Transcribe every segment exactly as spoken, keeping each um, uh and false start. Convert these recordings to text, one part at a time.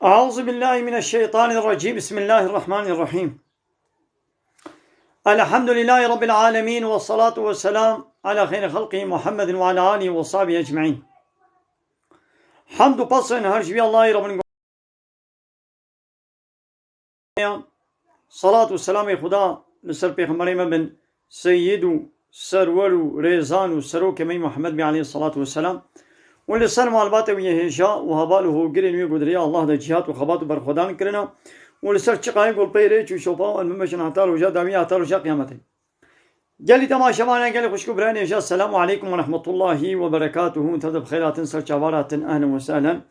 أعوذ بالله من الشيطان الرجيم. بسم الله الرحمن الرحيم. الحمد لله رب العالمين، والصلاة والسلام على خير خلقه محمد وعلى آله وصحبه أجمعين. Hamd û pesên her ji wî Allahî Rabbin. Salat û selamê Xuda li ser pêxemberê me bin, seyyid û serwer û rêzan û serokê me Muhammed bî aleyhissalatu vesselam, û li ser malbata wî yê hêja û heval û hogirên wî ku di rêya Allah de cîhat û xebat û berxwedan kirine, û li ser çiqayê ku li pey rê çû şopa û em bimeşin heta roja dawî, heta roja qiyametê. Gelî temaşevana, gelî xwişk û birayên hêja, selamu aleykum ve rahmetullahi ve berekatuhu. Te de bi xêr hatin, ser çavar hatin, ehlen ve sehlen.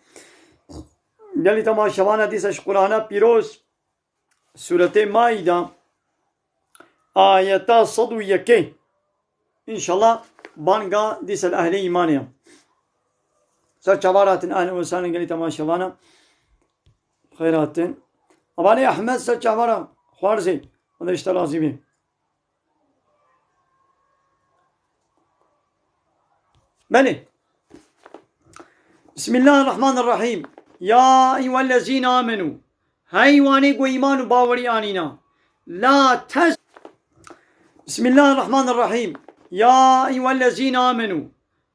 Gelî temaşevana, dîsa ji Qur'ana pîroz, Sûretê Maîda, ayeta sed û yekê. Înşallah banga dîsa li ehlê îmanê ye. Ser çavar hatin, ehlen ve sehlen, gelî temaşevana. Xêr hatin. Hevalê Ehmed ser çavara xwarzê. Xuda ji te razî bî. Belê. Bismillahirrahmanirrahîm. Ya eyyuhellezîne amenû. Hey wanê ku îman û bawerî anîna. La tes-, Bismillahirrahmanirrahîm. Ya eyyuhellezîne amenû.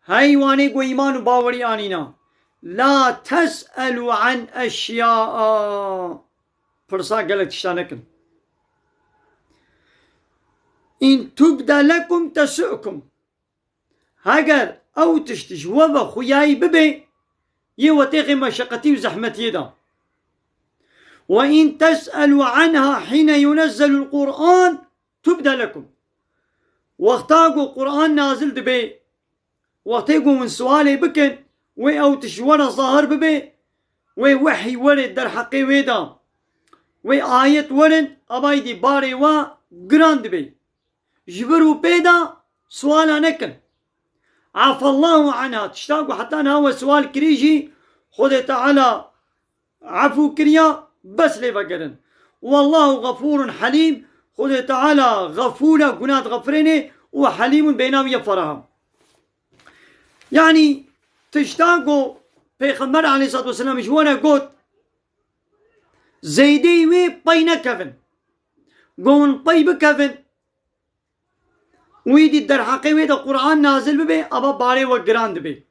Hey wanê ku îman û bawerî anîna. La tes'elû an eşya'a. Pirsa gelek tişta nekin. In tubde lekum tesu'kum. Heger ew tişt ji we ve xuyayî bibe, yê we têxê meşeqetî û zehmetiyê de. Ve in tes'elû anha hîne yunezzelul Qur'an tubde lekum. Wexta ku Qur'an nazil dibe, wextê ku hûn sualê bikin, wê ew tişt ji we re zahir bibe, wê wehî were derheqê wê de, wê ayet werin, eva îdî barê we giran dibe. Ji vir û pê de suala nekin. Afallahu anha, tişta ku heta niha we sual kirî jî, Xwedê Teala efû kiriya, bes lê vegerin. Wallahu gafûrun helîm, Xwedê Teala gafûr e, guna dixefirêne, û helîmun, bêhna wî ye ferah e. Yanî tişta ku Pêxember aleyhissalatu vesselam ji we re got, zeydeyî wê pey nekevin. Ku hûn pey bikevin, wî dî derheqê wê de Qur'an nazil bibe, ava barê we giran dibe.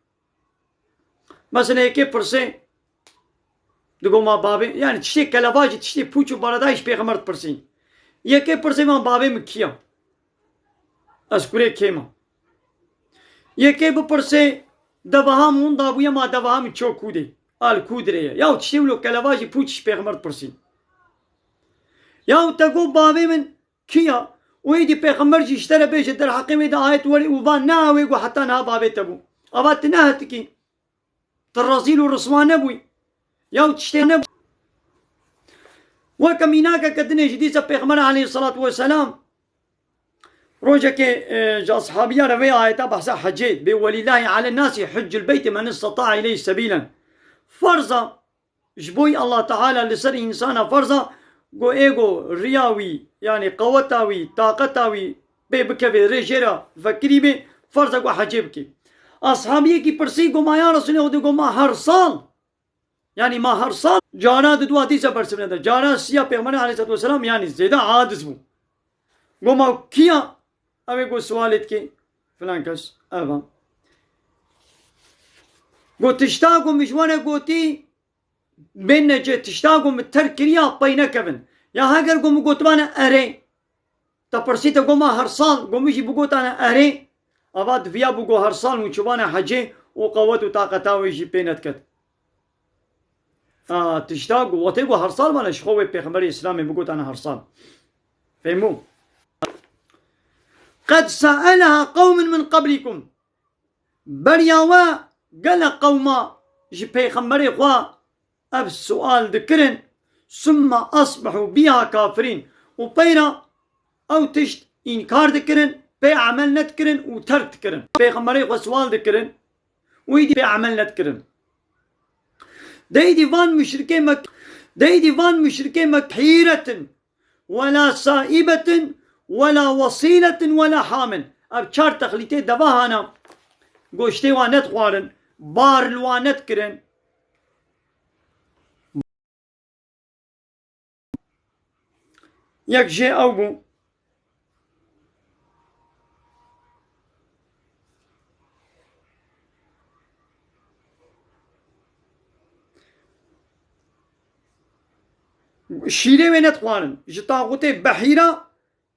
Mesela yekê pirsê, digo ma bavê, yani tiştê kelevajî, tiştê pûç û baradayî ji pêxember dipirsîn. Yekê pirsê ma bavê min kî ya? Ez kurê kê me? Yekê bipirsê, deveha min winda bûye, ma deveha min ço kû de? A li kû dirê ye? Ya tiştê wilo kelevajî pûç ji pêxember dipirsîn. Ya te got bavê min kî ya? Û êdî pêxember jî ji te re bêje derheqê wê de ayet were û va, na wê got heta niha bavê te bû. Ava tu nehetikî. Tu rezîl û riswa nebûyî. Ya tiştê nebû. Weke mînakeke dinê jî dîsa Pêxember aleyhissalatu vesselam rojekê, e, ji ashabiya re vê ayeta behsa hecê bê, "Welîllahî alen nasî hiccul beyti men isteta'a ileyhi sebîlen." Ferza Ji bo Allah Teala li ser însana ferz e, ku ê ku riya wî, yanî qeweta wî, taqeta wî pê bikeve rê jê re vekirî bê, ferz e ku hecê bike. Ashabiyekî pirsî, got, "Ma ya Resûlê Xwedê, got, ma her sal?" Yanî ma her sal? Cara di dua dîsa bersiv nede. Cara siya Pêxemberê aleyhisselatu vesselam, yanî zêde adiz bû. Got, "Ma kî ya?" Ew ê got, "Siwalê dike filan kes, ev e." Got, "Tişta ku min ji we re gotî, bên necê, tişta ku min terk kiriya, pey nekevin." Ya heger ku min gotibane erê, te pirsî, te got, "Ma her sal?" Got, "Min jî bigotane erê." Ava diviya bû got, "Her sal hûn çûbane hecê û qewet û taqeta wê jî pê nediket." A, tişta ku wextê ku her sal bane, ji xwe wê Pêxemberê Îslamê bigotane her sal. Fehmû? "Qed se'eleha qewmun min qeblîkum." Beriya we gelek qewma ji pêxemberê xwe ev sual dikirin, "summe asbehû biha kafirîn." Û peyra ew tişt înkar dikirin, pê emel nedikirin û terk dikirin. Pêxemberê xwe sual dikirin û îdî pê emel nedikirin. Deydî van muşrikê Mek-, deydî van muşrikê Mek-, "Hîretin." "Wela saibetin, wela wasiletin, wela hamin." Ev çar texlîtê deva hana, goştê wan nedixwarin, bar li wan nedikirin. Yek jê ew bû. Şîrê wê nedixwarin. Ji taxûtê behîra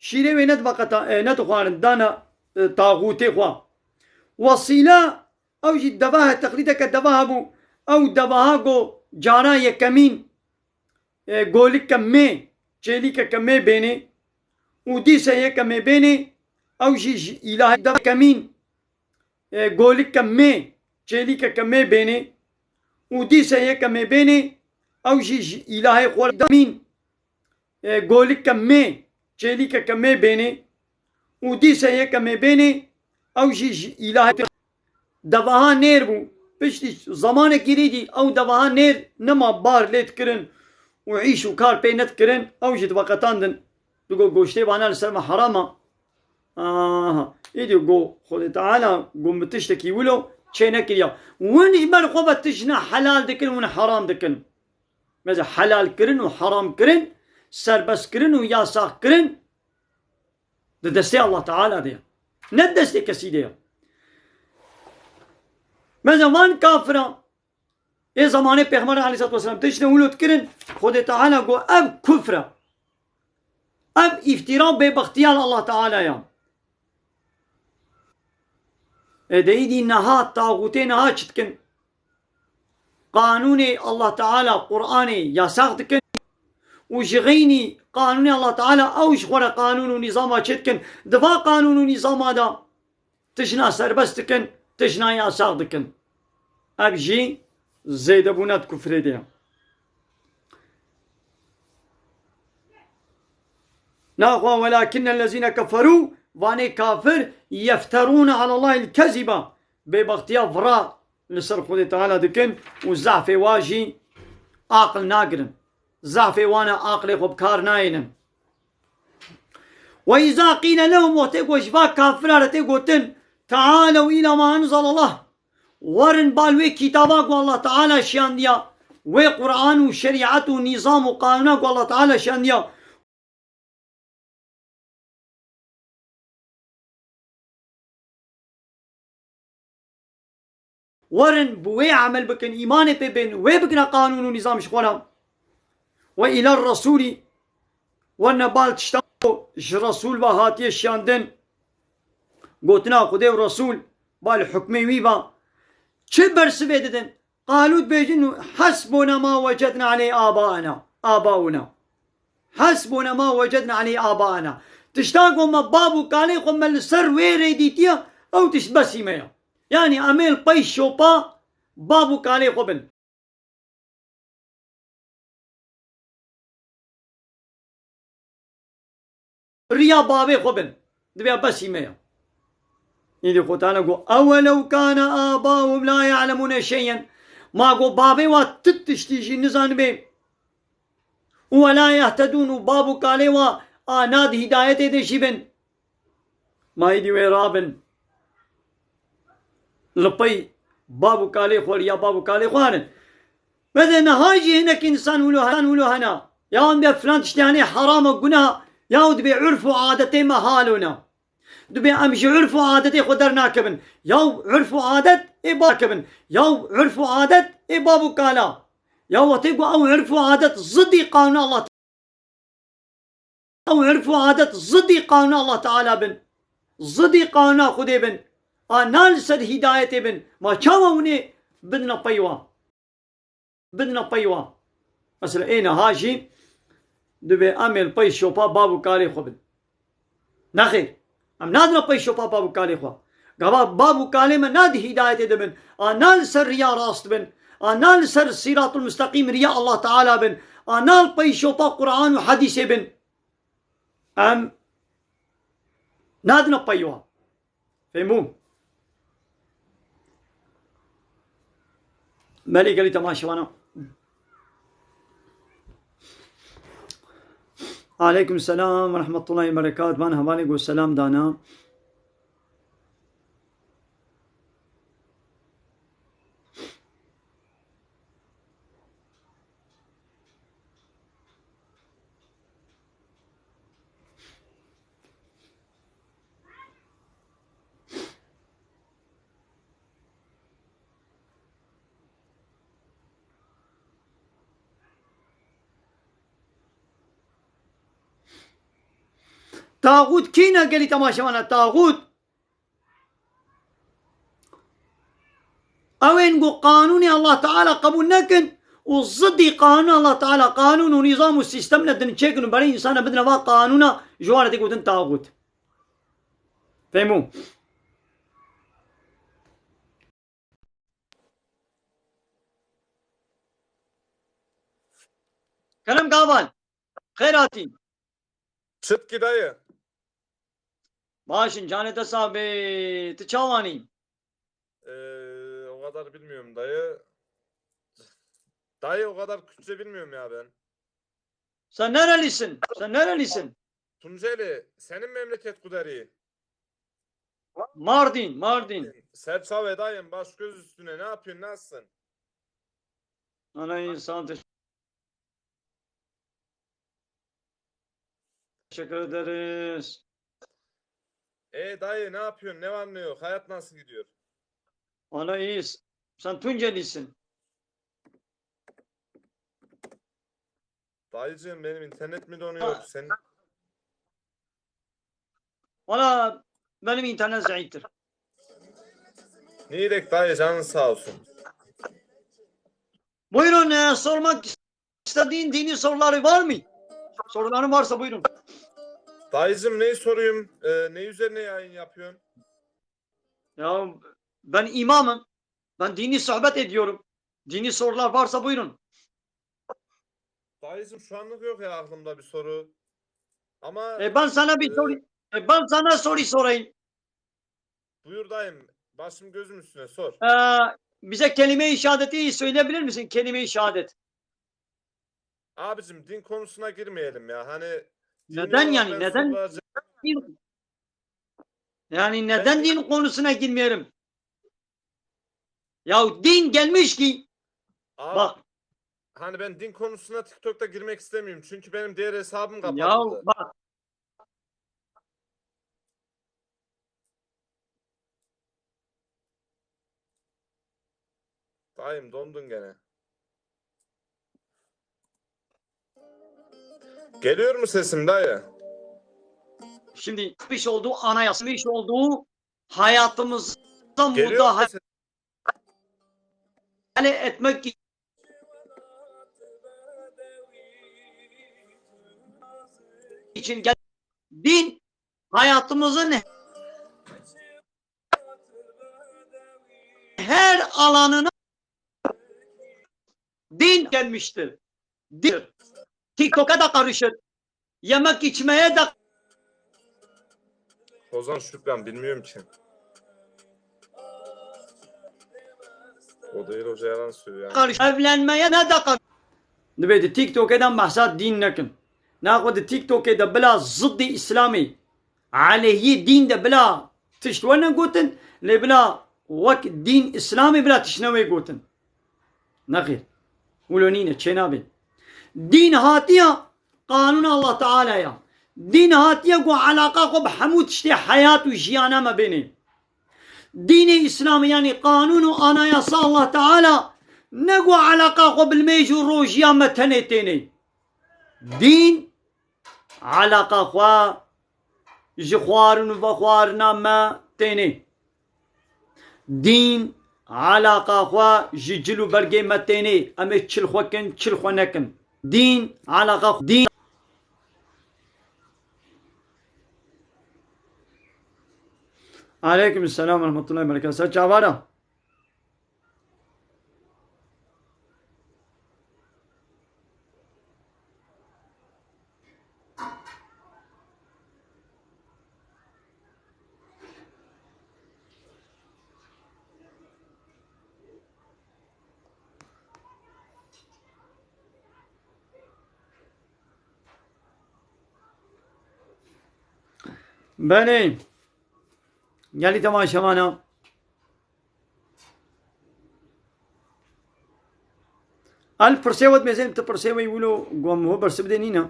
şîrê wê nedveqeta-, e, nedixwarin, dana, e, taxûtê xwe. Wesîla, ew jî devahe, teqlîdeke devaha bû. Ew devaha go cara yekemîn, e, golike mê, çêlîkeke mê bênê û dîse yeke mê bênê, ew jî ji îlahê dev kemîn, e, golike mê, çêlîkeke mê bênê û dîse yeke mê bênê, ew jî ji îlahê xwe re demîn, e, golike mê, çêlîkeke mê bênê û dîse yeke mê bênê, ew jî ji îlahê devaha nêr bû. Piştî zemanekî rîdî ew devaha nêr nema bar lê dikirin û îş û kar pê nedikirin, ew jî diveqetandin. Digo goştê vana li ser me heram e. Aha. Îdî go Xwedê Teala go min tiştekî wilo çê nekiriya. Win ji ber xwe ve tişna helal dikin, win heram dikin. Mesela helal kirin û heram kirin, serbest kirin û yasax kirin, di destê Allah Teala de ye. Ne di destê kesî de ye. Mesela van kafira, ê zamanê Pêxember aleyhissalatu vesselam tiştê wilo dikirin, Xwedê Teala go ev kufr e. Ev îftîra û bêbextiya li Allah Teala ya. Ê de îdî niha, taxûtê niha çi dikin? Qanûnê Allah Teala, Qur'anê yasax dikin û ji xeynî qanûnê Allah Teala ew ji xwe re qanûn û nîzama çêdikin. Di va qanûn û nîzama de tişna serbest dikin, tişna yasax dikin. Ev jî zêdebûna di kufrê de ye. Naxwe, welakinnellezîne keferû, vanê kafir, yefterûne alallahil keziba, bêbextiya vira li ser Xwedê Teala dikin û zehfê wa jî aqil nagirin. Zehfê wan e, aqilê xwe bi kar nayênin. Ve îza qîle lehum, wextê ku ji va kafira re tê gotin, "Tealew îla ma enzelallah." Werin bal wê kitaba ku Allah Teala şiyandiya, wê Qur'an û şerîet û nîzam û qanûna ku Allah Teala şiyandiya. Werin bi wê emel bikin, îmanê pê bên, wê bikine qanûn û nîzam ji xwe re. Ve îler resûlî, werine bal tişta ku ji Resûl ve hatiye şiyandin, gotina Xwedê û Resûl, bal hukmê wî ve. Çi bersivê didin? Qalû dibêjin, "Hasbuna ma wecedna aleyh abaena, abauna. Hasbuna ma wecedna aleyh abaena." Tişta ku me bab û kalê xwe me li ser wê rê dîtiye, ew tişt besî me ye. Yanî em ê li pey şopa bab û kalê xwe bin. Riya bavê xwe bin. Divê besî me ya. Îdî Xwedê Teala got, "Ewelew kane abauhum la ya'lemune şey'en." Ma got, bavê wa ti tiştî jî nizanibê. Û we la yehtedûn, û bav û kalê wa a na di hîdayetê de jî bin. Ma îdî wê rabin. Li pey bav û kalê xwe, riya bav û kalê xwe herin. Bede niha jî hinek însan wilo, wilo hena. Ya em bê filan tiştê henê heram e, gunah, ya dibê urf û adetê me halo ne. Dibê em ji urf û adetê xwe dernakevin. Ya urf û adet ê bav kevin. Ya urf û adet ê bav û kala. Ya wextê ku ew urf û adet zidî qanûna Allah Ew urf û adet zidî qanûna Allah Teala bin. Zidî qanûna Xwedê bin. A na li ser hîdayetê bin. Ma çawa hûn ê bidine pey wa? Bidine pey wa. Mesela ê niha jî dibê em ê li pey şopa bav û kalê xwe bin. Nexêr. Em nadine pey şopa bav û kalê xwe. Gava bav û kalê me na di hîdayetê de bin. A na li ser riya rast bin. A na li ser sîratul musteqîm, riya Allah Teala bin. A na li pey şopa Qur'an û hedîsê bin. Em nadine pey wa. Fehmû? Belê gelî temaşevana. Aleykum selam ve rahmetullahi ve berekat. Van hevalê ku selam dana. Taxût kî ne gelî temaşevana? Taxût. Ew ên ku qanûnê Allah Teala qebûl nekin û zidî qanûn Allah Teala, qanûn û nîzam û sîstem ne din çêkin û berê însana bidine va qanûna, ji wan re tê gotin taxût. Fehmû? Kerem Gavan, xêr hatî. Çitkî dayı. Baş in, canê te sax be. Tu çawanî? Ee, o kadar bilmiyorum dayı. Dayı, o kadar Kürtçe bilmiyorum ya ben. Sen nerelisin? Sen nerelisin? Tunceli, senin memleket Kuderi. Mardin, Mardin. Serçe ve dayım, baş göz üstüne. Ne yapıyorsun, nasılsın? Ana insan, teşekkür ederiz. E dayı, ne yapıyorsun? Ne var ne yok? Hayat nasıl gidiyor? Ana iyiyiz. Sen Tuncelisin. Dayıcığım, benim internet mi donuyor? Ha. Sen Valla benim internet zayıftır. Ne gerek dayı, canın sağ olsun. Buyurun, e, sormak istediğin dini soruları var mı? Soruların varsa buyurun. Dayıcığım, ne sorayım? E, ne üzerine yayın yapıyorsun? Ya ben imamım. Ben dini sohbet ediyorum. Dini sorular varsa buyurun. Dayıcığım, şu anlık yok ya aklımda bir soru. Ama E, ben sana bir e, soru, e, ben sana soru sorayım. Buyur dayım. Başım gözüm üstüne, sor. E, bize kelime-i şehadeti söyleyebilir misin? Kelime-i şehadet. Abicim, din konusuna girmeyelim ya. Hani dini Neden olarak yani? ben Neden? sorulara cevap Yani neden din konusuna girmeyelim? Ya din gelmiş ki, Abi, bak. Hani ben din konusuna TikTok'ta girmek istemiyorum. Çünkü benim diğer hesabım Ya kapatıldı. bak. Dayım, dondun gene. Geliyor mu sesim dayı? Şimdi bir şey olduğu anayasa, bir şey olduğu hayatımızda Geliyor mu müdahale ses- etmek için gel-, din hayatımızın her alanına din gelmiştir. Din TikTok'a da karışır. Yemek içmeye de Ozan Şükran, bilmiyorum ki. O değil, hoca yalan söylüyor yani. Karış, evlenmeye ne de kar- Dibê di TikTokê de behsa dîn nekin. Naxwe di TikTokê de bila zidî Îslamê, aleyhî dîn de bila tişt wene gotin, lê bila wek dîn Îslamê bila tişt newê gotin. Nexêr. Wilo nîne, çênabê. Dîn hatiya qanûna Allah Teala ya. Dîn hatiye ku eleqa xwe bi hemû tiştê heyat û jiyana me bênê. Dînê Îslamê, yanî qanûn û anayasa Allah Teala, ne ku eleqa xwe bi limêj û rojiya me tenê tênê. Dîn eleqa xwe ji xwarin û vexwarina me tênê. Dîn eleqa xwe ji cil û bergê me tênê. Em ê çil xwe kin, çil xwe nekin. Dîn eleqa xwe, dîn. Aleyküm selam ve rahmetullahi ve berekatuhu. Sen çawa ra? Belê. Gelî temaşevana. El pirsê we dimêzin, tu pirsê we wilo gom ho bersi bidê nîne.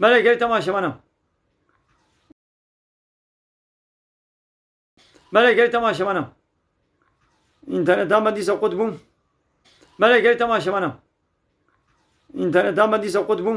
Belê, gelî temaşevana. Belê gelî temaşevana. Înterneta me dîsa qut bû. Belê gelî temaşevana. Înterneta me dîsa qut bû.